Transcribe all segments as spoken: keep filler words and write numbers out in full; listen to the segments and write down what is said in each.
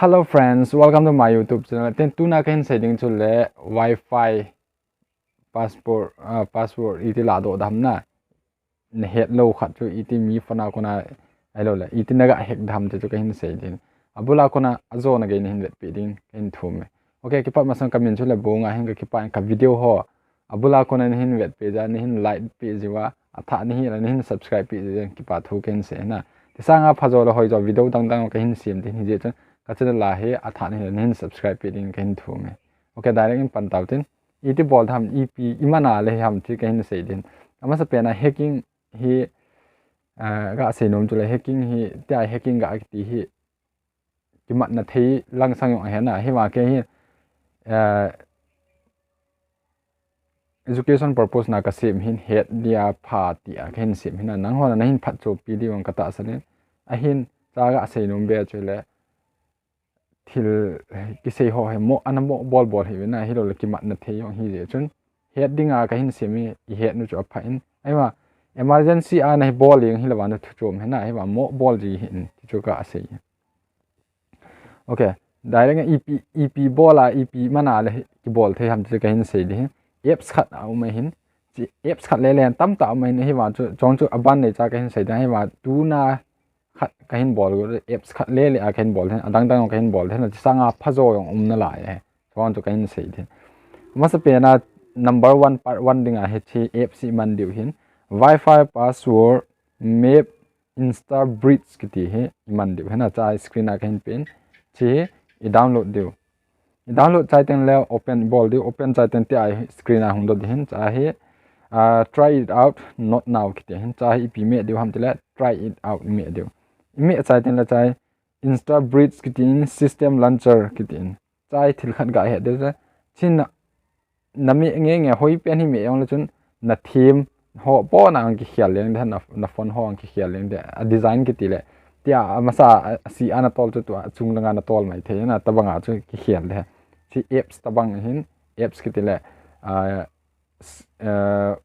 Hello friends, welcome to my YouTube channel. Tin tuna kahin sei ding chu le Wi-Fi password, uh, password iti ladoh dam na. Nahet lou khat chu iti mi phone a kona ahilou le iti naga hack dam chu kahin sei ding. Abula kona ajona gei nahin vetpi ding kahin thum e. Okay, kipat masang kamin chu le Bonga hin ka kipa ka video ho. Abula kona nahin vetpi ja, nahin like pi jiuva, athah nahi la nahin subscribe pi jiuva, kipa thu kahin sei na. Tisanga phajo le hoijo video dangdang kahin sem ding hijeh chun ka channel la hi athah nahi la nahin subscribe pi ding kahin thum e. Okay, direct in pan tau tin. Iti bol dam, ipi, iman a le ham ti kahin sei ding. Amasa pen a hacking hi, uh, ga sei nom chu le hacking hi, tia hacking ga kiti hi, kimatna thei langsang jong ahi na, hi va ke hi, uh, education purpose na kasem hin het dia pha tia kahin sem hin na, nangho na nahin phatchopi diu ka tahsan in, ahin cha ga sei nom be chu le, thil kisei ho hi mo, ana mo bol bol hi ve na, hilou le kimatna thei jong hijeh chun, het dinga kahin sem hi, ihet nu chu apha in. Ahivang emergency a nahi bol jeng hilou va na thu chom hi na, ahivang mo bol ji hin, ti chu ka sei. Okay, direct a ipi, ipi bol a, ipi man a le kibol thei ham ti chu kahin sei ding. Apps khat a um ahin, chi apps khat le le tamtah um ahin, ahivang chu, chong chu aban nei cha kahin sei ding, ahivang tuna khat kahin bol, apps khat le le a kahin bol hin, adang dang kahin bol hin, chisanga phajo jong um nalai e. Chuan chu kahin sei ding. Masa pen a number one, part one dinga hiche apps iman diu hin, Wi-Fi password map install bridge kiti hi iman diu hin, acha screen a kahin pen. Chi hi i download diu. I download chai teng le open bol diu, open chai teng tia screen a hung dot ding hin, cha hi, ah, try it out, not now kiti hin, cha hi ipi meh diu ham ti le try it out meh diu. I meh chai teng le cha hi install bridge kiti in, system launcher kiti in, cha hi thil khat ga het diu cha. Chin na, na meh nge nge hoi pen hi meh jong le chun na theme ho po na ang kikhel leng de, na, na phone ho ang kikhel leng de, a design kiti le. Tia, amasa, a, a si ana tol chu tua, chung langa na tol mai thei na, tabanga chu kikhel de. Chi apps tabang hin, apps kiti le, a, s-, a,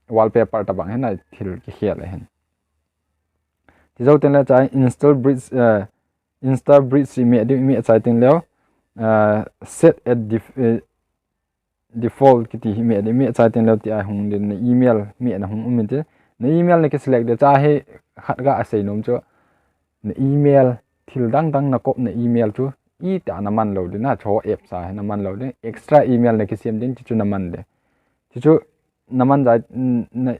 wallpaper tabang hin na thil kikhel hin. Ti jou teng le cha install bridge, a, install bridge i meh diu, i meh chai teng le, a, set at def-, a, default kiti hi meh diu, i meh chai teng le tia hung ding, na email meh na hung um in ti. Na email na kiselect diu, cha hi khat ga sei nom chu. Na email, thil dang dang na kop na email chu, ita na man lou ding, na chu apps a hi na man lou ding, extra email na kisem ding, ti chu na man ding. Ti chu na man jai, n-, na,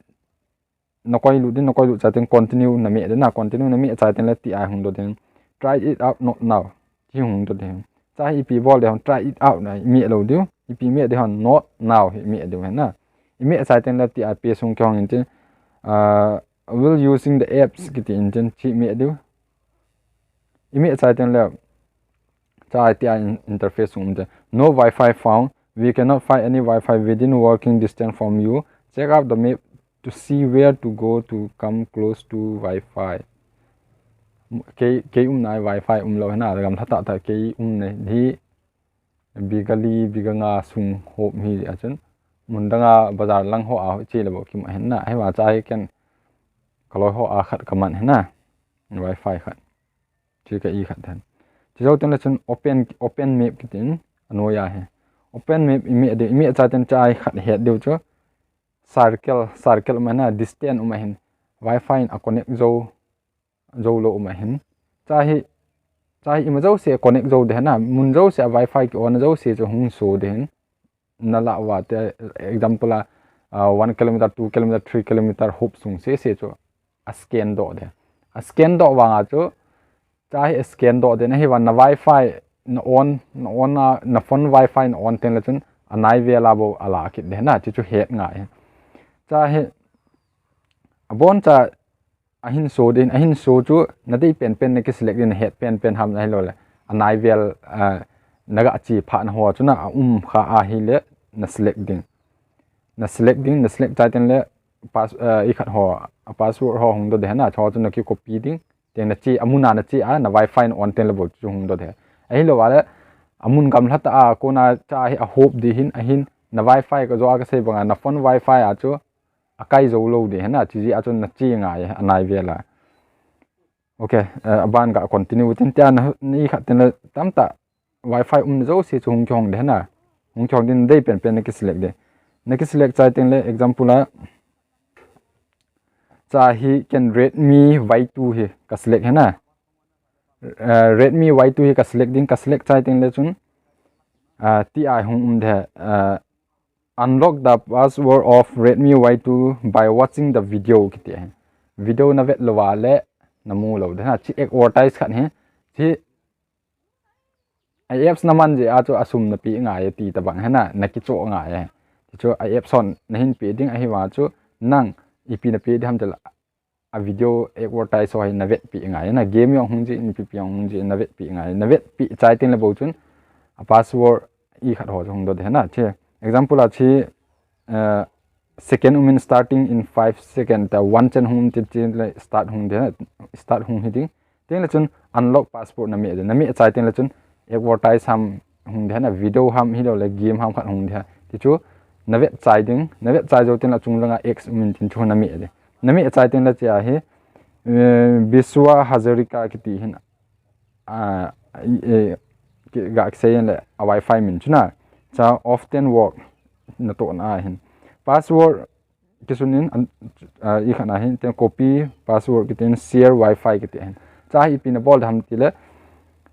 na koi lut ding, na koi lut chai teng continue na meh ding, na continue na meh chai teng le tia hung dot ding. Try it out, not now. Ti hung dot ding. Cha hi ipi bol ding, try it out na, i meh lou diu, ipi meh ding, not now hi meh diu hin na. I meh chai teng le tia pe sung kihong in tin, ah, while using the apps kiti in tin, chi meh diu. I meh chai teng le, cha tia in-, interface sung um te. No Wi-Fi found. We cannot find any Wi-Fi within working distance from you. Check out the map to see where to go to come close to Wi-Fi. Kei, kei umna Wi-Fi um lou hin na, gamla tah tah kei umna hi biga li, biga nga sung hop hi a chun. Mun danga bazar lang ho a che le bou kimu hin na. Hi ma cha hi ken ka loi ho a khat ka man hin na. Wi-Fi khat. Chi ka i khat then. Chi jou teng le chun open, open map kiti in a noi a hi. Open map i meh diu, i meh chai teng cha hi khat het diu chu. Circle, circle um a hin na, distance um a hin. Wi-Fi in a connect jou, jou lou um a hin. Cha hi, cha hi ima jouse connect jou ding hin na, mun jouse a Wi-Fi ki on jouse chu hung show ding hin. Na la uva te, example a, ah, one kilometer, two kilometer, three kilometer hop sung sese chu a scan doh ding. A scan doh vanga chu, cha hi a scan doh ding, na hi vang na Wi-Fi na on, na on a, na phone Wi-Fi na on teng le chun a nai vel a bou a la kit ding na, chu chu het ngai. Cha hi, a bon cha, a hin show ding, a hin show chu na dei pen pen na kiselect ding, na het pen pen ham na hilou le. A nai vel, ah, na ga chi pha na ho chu na a um kha a hi le na select ding. Na select ding, na select chai teng le pass-, ah, i khat ho, a password ho hung dot ding hin na, chu chu na ki copy ding. Teng na chi, a mun a na chi a, na Wi-Fi na on teng le bou chu hung dot ding. A hilou a le, a mun gamla tah a, kona cha hi a hop ding hin, a hin, na Wi-Fi ka jo a ka sei banga, na phone Wi-Fi a chu, a kai jou lou ding hin na, chi ji a chun na chi ngai, a nai vel a. Ok, eh, aban ga continue tin tia na, na ikhat tin le tamtah Wi-Fi um jouse chu hung kihong ding hina. Hung kihong ding, nadei penpen naki select ding. Naki select chai teng le example a, cha hi ken Redmi Y two hi ka select hina. Eh, Redmi Y two hi ka select ding, ka select chai teng le chun, ah, tia hung um ding, ah, "Unlock the password of Redmi Y two by watching the video," kiti ahi. Video na vet lou va le na mu lou ding hina. Chi advertise khat hi. Chi a apps na man jeh a chu asum na pe ngai ti tabang hina, na kichoh ngai. Ti chu a apps hon na hin pe ding ahi va chu nang ipi na pe ding ham ti le a video advertise ho hi na vetpi ngai, na game jong hung ji, ipi pi jong hung ji, na vetpi ngai. Na vetpi chai teng le bou chun a password ikhat ho chu hung doh ding hina. Chi example a chi, eh, second um in, "Starting in five second," ta one chen hung um ti, ti le start hung ding hina, start hung hi ding. Teng le chun unlock password na meh ding. Na meh chai teng le chun advertise ham hung ding hina, video ham hilou le game ham khat hung ding hina. Ti chu na vet chai ding, na vet chai jou teng le chung langa X um in tin chu na meh ding. Na meh chai teng le chia hi, eh, Biswa Hazarika kiti hin, ah, eh, ki, ga kisei le a Wi-Fi min chu na. Cha often work na tohna ahin. Password kisun in, an, ah, ikhat na hin, tin copy password kiti in, share Wi-Fi kiti ahin. Cha hi ipi na bol ding ham ti le,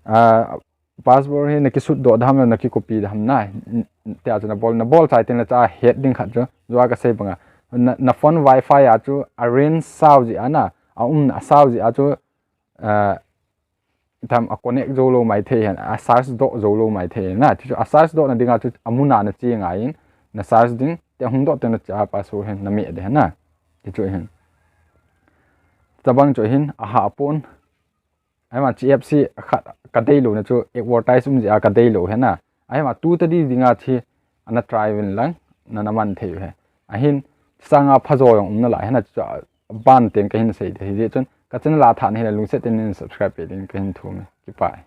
ah, password hi na kisut doh ding ham le na ki copy ding ham na, tia chu na bol, na bol chai teng le cha het ding khat chu, jua ka sei banga. Na, na phone Wi-Fi a chu a range sao jeh a na, a umna sao jeh a chu, ah, tham a connect jou lou mai thei hen, a search doh jou lou mai thei hen na. Ti chu a search doh na dinga chu a muna na che ngai in, na search ding, tia hung doh teng le cha password hin na meh ding hina. Ti chu hin. Tabang chu hin, aha pon. Ahima chi apps hi khat ka dei lou na chu advertise um jeh a ka dei lou hina. Ahima tu tadi dinga chi ana try uvin lang, na na man thei u hi. Ahin, sanga phajo jong um nalai hina chu aban teng ka hin sei ding ahi. Hijeh chun ka channel a tha na hile lungset tah in subscribe pe ding ka hin thum e. Kipa e.